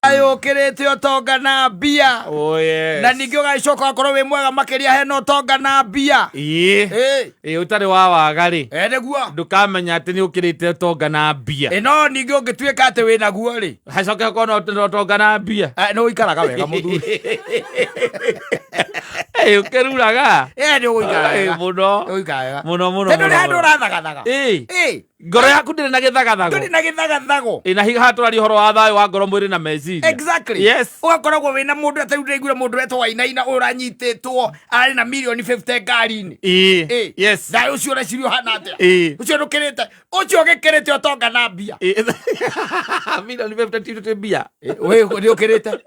Ũkĩrĩte ũtonga na mbia. Oh, yes. Na ningĩ ũgagĩcoka ũgakorwo wĩ mwega makĩria hena ũtonga na mbia. Ĩĩ. Ĩĩ. Ĩĩ, ũtarĩ wa waga rĩ, Ĩ nĩguo. Ndũkamenya atĩ nĩ ũkĩrĩte ũtonga na mbia. Ĩ no ningĩ ũngĩtuĩka atĩ wĩ naguo rĩ, Hacoke ũkorwo na ũtonga na mbia. Eh, nĩ ũikaraga wega mũthuri. Ĩĩ, ũkĩruraga. Ĩ nĩ ũgũikara Ĩĩ, wega. mũno. Ũikara wega. Mũno mũno. Tondũ Mũno, ndũrĩ handũ mũno. ũrathagathaga. Ĩĩ. Ĩ. Ngoro yaku ndĩrĩ na gĩthagathago. Ndũrĩ na gĩthagathago. Ĩ, na higa haha tũraria ũhoro wa thayũ wa ngoro, mwĩrĩ na meciria. Exactly. Yes. Ũgakoragwo wĩna mũndũ atarĩ ndĩraiguire mũndũ wetwo Wainaina ũranyitĩtwo arĩ na mirioni 50 ngari-inĩ. Ĩĩ. Ĩ. Yes. Thayũ ũcio ũreciria ũhana atĩa? Ĩĩ. Ũcio ndũkĩrĩte, ũcio ũgĩkĩrĩte ũtonga na mbia. Ĩĩ. Mirioni 50 ti ti mbia. Wĩ nĩ ũkĩrĩte.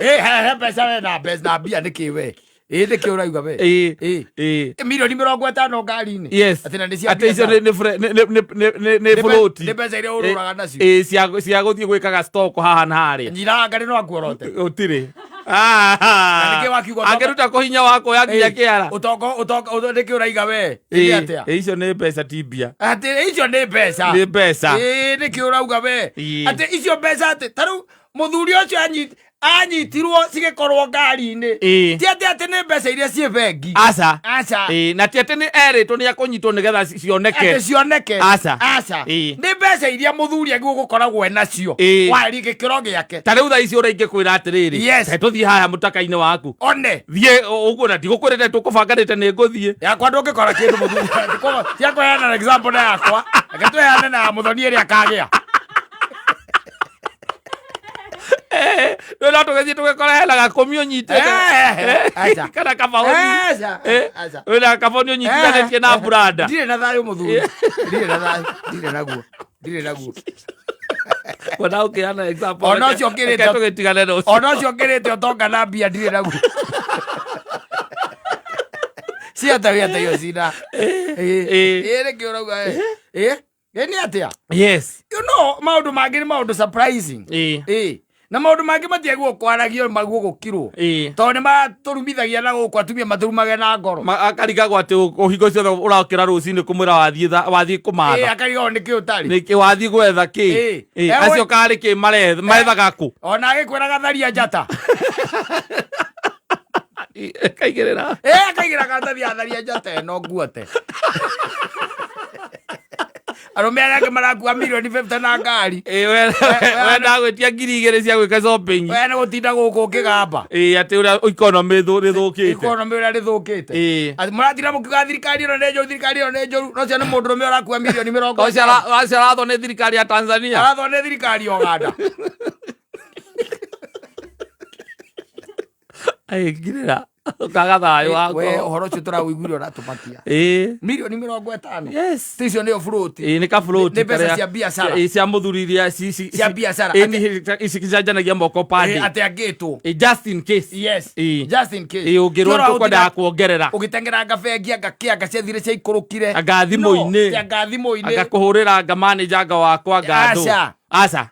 Ĩ he he mbeca we na mbeca na mbia nĩkĩ we? Ĩ nĩkĩ ũrauga we? Ĩĩ. Ĩ. Ĩĩ. Mirioni 50 ngari-inĩ. Yes. Atĩ na nĩ cia Atĩ icio biacara. nĩ Nĩ float. Nĩ mbeca iria ũrũraga nacio. Ĩĩ, cia gũthiĩ gwĩkaga stock haha na harĩa. Nyina ngarĩ no akuorote. Gũtirĩ. Na nĩkĩ wakiuga ũtonga- Angĩruta kũhinya wakwa ya nginya Ĩ, kĩara. Ũtonga ũtonga nĩkĩ ũraiga we? Ĩ nĩ atĩa? Ĩĩ, icio nĩ mbeca ti mbia. Atĩ icio nĩ mbeca. Nĩ mbeca. Ĩ nĩkĩ ũrauga we? Ĩ. Atĩ icio mbeca atĩ ta rĩu mũthuri ũcio anyitirwo cigĩkorwo ngari-inĩ. Ĩ. Ti atĩ nĩ mbeca iria ciĩ bengi. Aca. Aca. Ĩĩ, na ti atĩ nĩ erĩtwo nĩ akũnyitwo nĩgetha cioneke. Atĩ cioneke. Aca. Aca. Ĩ. Nĩ mbeca iria mũthuri agĩrĩirwo gũkoragwo e nacio. Ĩ. Wari gĩkĩro gĩake. Ta rĩu thaa ici ũrĩa ingĩkwĩra atĩrĩrĩ, Yes. "Kaĩ tũthiĩ haha mũtaka-inĩ waku One. Thiĩ ũguo na ndigũkwĩrĩte tũkũbanganĩte nĩ ngũthiĩ. Yakwa ndũngĩkora kĩndũ mũthuri. Tia kũheana na example na yakwa. Reke tũheane na ya mũthoni ĩrĩa akagĩa. Rĩu no tũgĩthiĩ tũgĩkora hena gakũmi ũnyitĩte. Eh, aca. Kana kabaũni. Aca, aca. Wĩna kabaũni ũnyitithanĩtie na buranda. Ndirĩ na thayũ mũthuri. Ndirĩ na thayũ. Ndirĩ naguo. Ndirĩ naguo. Ona ũkĩheana example, Ona ũcio ũkĩrĩte- reke tũgĩtigane na ũcio. Ona ũcio ngĩrĩte ũtonga na mbia ndirĩ naguo. Ciata wĩata iyo cina. Eh. Ĩ nĩkĩ ũrauga ĩ? Ĩ ĩ nĩ atĩa? Yes. You know maũndũ mangĩ nĩ maũndũ surprising. Ĩĩ. Ĩ na maũndũ mangĩ matiagwo kwaragio maguo gũkirwo. Ĩĩ. Tondũ nĩ matũrumithagia na gũkũ atumia maturumage na ngoro. Akarigagwo atĩ ũhingo ciothe ũrokĩra rũcinĩ kũmwĩra wathiĩ wathiĩ Ĩ kũmatha. akarigagwo nĩkĩ ũtarĩ. Nĩkĩ wathiĩ gwetha kĩ? Ĩĩ. Ĩĩ, Eh, acio karĩ kĩ marethaga kũ? Ona agĩkwĩraga tharia njata. Kaigĩrĩra. Ĩ akaigĩra karatathi ya tharia njata ĩno nguote. Arũme arĩa angĩ marakua mirioni 50 na ngari. Ĩĩ, we ndagwĩtia 2000 cia gwĩka shopping. We nĩ gũtinda gũkũ ũkĩgamba. Ĩĩ, atĩ ũrĩa economy rĩthũkĩte. Economy ũrĩa rĩthũkĩte. Ĩĩ. Atĩ mũratinda mũkiuga thirikari ĩno nĩ njũru, thirikari ĩno nĩ njũru. No cio nĩ mũndũrũme ũrakua mirioni mĩrongo Ũcio ĩtano. ũcio arathwo nĩ thirikari ya Tanzania. Arathwo nĩ thirikari ya Ũganda. Aingĩrĩra ũkaga thayũ wa We ngoro. ũhoro ũcio tũrawũiguire ũratũmakia. Ĩĩ. Mirioni 50. Yes. Ti icio nĩyo float. Ĩĩ, nĩ ka float. Nĩ mbeca karĩa- cia biacara. Ĩĩ, cia mũthuri iria Cia biacara. Ĩĩ, ici cicanjanagia moko Ĩĩ, pande. atĩ angĩtwo. Ĩĩ, just in case. Yes. Ĩĩ. Just in case. Ĩĩ, ũngĩrwo Tũra tũkwendaga kuongerera. Ũgĩteng'eranga bengi anga kĩ anga ciathire ciaikũrũkire. Anga thimũ-inĩ. No, anga thimũ-inĩ. Anga kũhũrĩra anga manager anga wakwa anga andũ. Aca. Aca.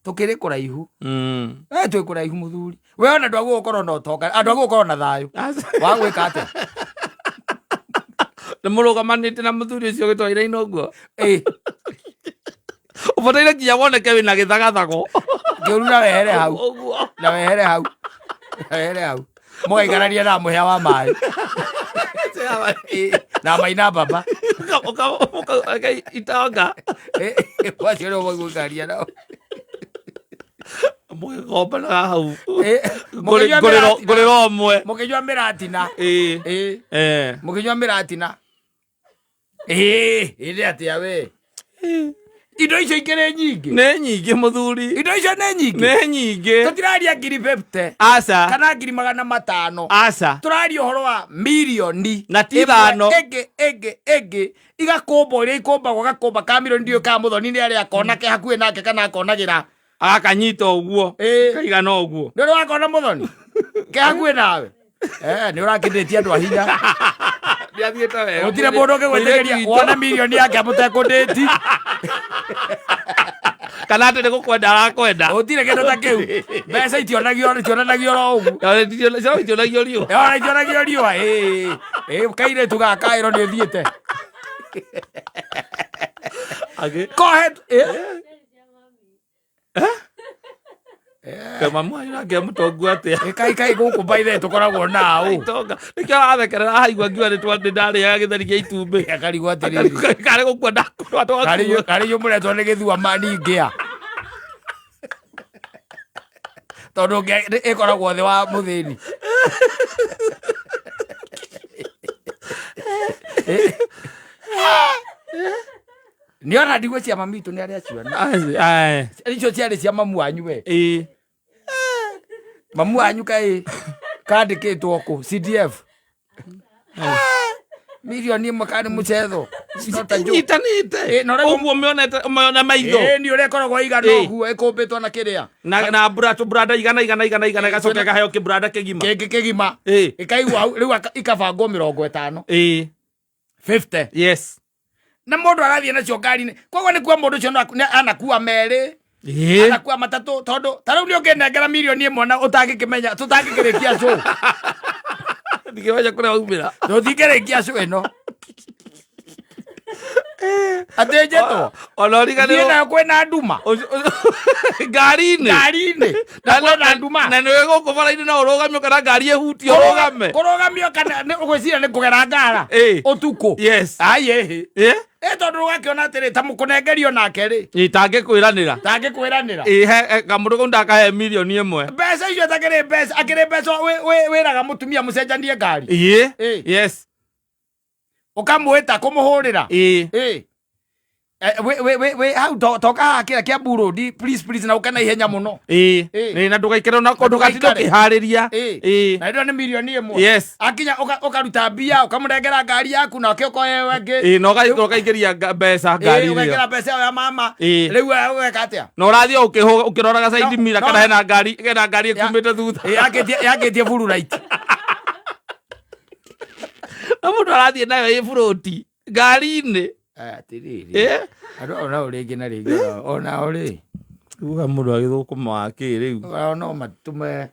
Tũkĩrĩ kũraihu. Eh, twĩ kũraihu mũthuri. We ona ndwagwo gũkorwo na ũtonga, andũ agwo gũkorwo na thayũ. Aca. Wa gwĩka atĩa? Nĩ mũrũgamanĩte na mũthuri ũcio gĩtwaire-inĩ ũguo. Ĩ, Ũbataire nginya woneke wĩna gĩthagathago. Ngĩũru na wehere hau. Ũguo. Na wehere hau. Na wehere hau. Mũgaikarania na mũhĩa wa maĩ. Ĩ, na maina baba. Itonga. Ĩ, wacio nĩo mũgũikaria nao. Mũgĩkombanaga hau. Ĩ, mũkĩnyua mĩratina. Ngũrĩro ũmwe. Mũkĩnyua mĩratina. Ĩĩ. Ĩ, Eh. mũkĩnyua mĩratina. Ĩ, ĩ nĩ atĩa we? Indo icio ikĩrĩ nyingĩ. Nĩ nyingĩ mũthuri. Indo icio nĩ nyingĩ. Nĩ nyingĩ. Tũtiraria 50,000 Aca. kana 500,000. Aca. Tũraria ũhoro wa mirioni Na ti ĩmwe, ithano. Ĩngĩ ĩngĩ ĩngĩ igakũmba ũrĩa ikũmbagwo gakũmba ka mirioni ndiũĩ ka mũthoni nĩ arĩa akona ke hakuhĩ nake kana akonagĩra. Agakanyita ũguo. Ĩĩ. Kaigana ũguo. Nĩ ũrĩ wakona mũthoni ke hakuhĩ nawe? Eh, nĩ ũrakĩndĩtie andũ a hinya. Nĩathiĩte wega. Gũtirĩ mũndũ ũngĩgwĩtĩkĩria Mũirĩtu witũ. wone mirioni yake amũtekũndĩti. Kana atĩ nĩ gũkwenda arakwenda. Gũtirĩ kĩndũ ta kĩu. Mbeca itionanagio oro ũguo. Ciana itionagio riũa. Ona itionagio riũa. Ĩĩ, ĩĩ, kairĩtu gaka ĩro nĩ ũthiĩte. Agĩ Kohe Kaĩ mamu wanyu nake e mũtongu atĩa? Kai kai gũkũ by the tũkoragwo nao. Itonga. Nĩkĩo arathekerera ahaigua ngiuga nĩ ndarĩaga gĩtheri gĩa itumbĩ. Akarigwo atĩrĩrĩ. Karĩ gũkua ndakũrwa twakua. Karĩ mũretwo nĩ gĩthua mani ngĩa. Tondũ ĩkoragwo thĩ wa mũthĩni. Nĩ ona ndigwo cia mami witũ nĩ arĩa ciona. Aye. Icio ciarĩ cia mamu wanyu we. Ĩĩ. Mamu wanyu kaĩ kandĩkĩtwo kũ CDF. Milioni ĩmwe kana nĩ mũcetho. It's not a joke. Inyitanĩte. Ĩ, na ũrĩa- Ũguo ũmĩonete ũmĩona maitho. Ĩ, nĩ ũrĩa ĩkoragwo ĩigana Ĩ. ũguo ĩkũmbĩtwo na kĩrĩa Na tũburanda igana igana igana igana ĩgacoka ĩkaheo kĩburanda kĩgima. kĩngĩ kĩgima Ĩ. ĩkaigwo hau rĩu ikabangwo 50. Ĩ. 50. Yes. Na mũndũ agathiĩ nacio ngari-inĩ koguo nĩ kuo mũndũ ũcio no anakua merĩ Ĩ. anakua matatũ tondũ ta rĩu nĩ ũngĩnengera milioni ĩmwe na ũtangĩkĩmenya tũtangĩkĩrĩkia cũ. Ndingĩmenya kũrĩa waumĩra. Tũtingĩrĩkia cũ ĩno atĩ njetwo Ona thiĩ ũriganĩrwo nayo kwĩna nduma ngari-inĩ. ngari-inĩ na kwĩna nduma. Na nĩwe gũkũ bara-inĩ no ũrũgamio kana ngari ĩhutio ũrũgame. Kũrũgamio kana nĩ ũgwĩciria nĩ kũgera ngara Ĩ. ũtukũ. Yes. Ai ĩhĩ. Ĩ? Ĩ tondũ ũgakĩona atĩrĩ ta mũkũnengerio nake rĩ. Ĩ tangĩkwĩranĩra. Tangĩkwĩranĩra. Ĩ he kamũndũ kau ndakahe milioni ĩmwe. Mbeca icio takĩrĩ mbeca akĩrĩ mbeca wĩraga mũtumia mũcenjanie ngari. Ĩ. Ĩ. Yes. Ũkamwĩta kũmũhũrĩra. Ĩ. Ĩ. Wĩ hau toka haha kĩrĩa kĩa Burundi please please na ũke na ihenya mũno. Ĩ. Ĩ. Ĩ na ndũgaikare na ndũgatinde ndũgaikare. ũkĩharĩria. Ĩ. Ĩ. Na ĩno nĩ milioni ĩmwe. Yes. Akinya ũkaruta mbia ũkamũnengera ngari yaku nake ũkoya ĩyo ĩngĩ. Ĩ na ũkaingĩria mbeca ngari-inĩ ĩyo. Ũgekĩra mbeca ĩyo ya mama. Ĩ. Rĩu ũgeka atĩa? Na ũrathiĩ o ũkĩroraga side No, mirror no. kana hena ngari hena ngari ĩkumĩte thutha. Ĩ, yakĩtie blue light. Na mũndũ arathiĩ nayo ĩ burũti ngari-inĩ. Atĩrĩrĩ. Ĩ. Andũ onao rĩngĩ na rĩngĩ onao rĩ. Uga mũndũ agĩthũkũma wa kĩ rĩu. Onao no matũme.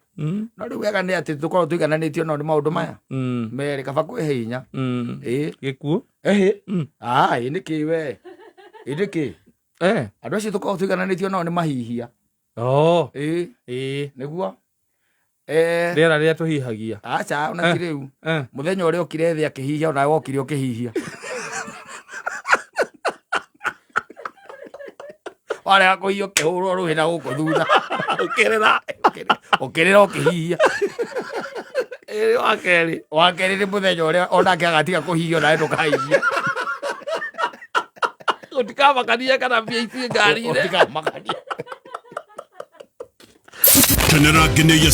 No rĩu wega nĩ atĩ tũkorwo tũigananĩtio nao nĩ maũndũ maya. Merĩ kaba kwĩhe hinya. Ĩ. Gĩkuũ. Ĩhĩ. Ah, ĩ nĩkĩ we? Ĩ nĩkĩ? Eh. Andũ acio tũkoragwo tũigananĩtio nao nĩ mahihia. Oh. Ĩ. Ĩ. Nĩguo. Rĩera rĩrĩa tũhihagia. Aca ona ti rĩu. Mũthenya ũrĩa okire thĩ akĩhihia onawe wokire ũkĩhihia. Warega kũhihia ũkĩhũrwo rũhĩ na gũkũ thutha. Ũkĩrĩra. Ũkĩrĩra ũkĩhihia. Ĩ wa kerĩ. Wa kerĩ nĩ mũthenya ũrĩa onake agatiga kũhihia onawe ndũkahihia. Gũtikamakania kana mbia ici ngari-inĩ. Gũtikamakania. Kenera ngeneia.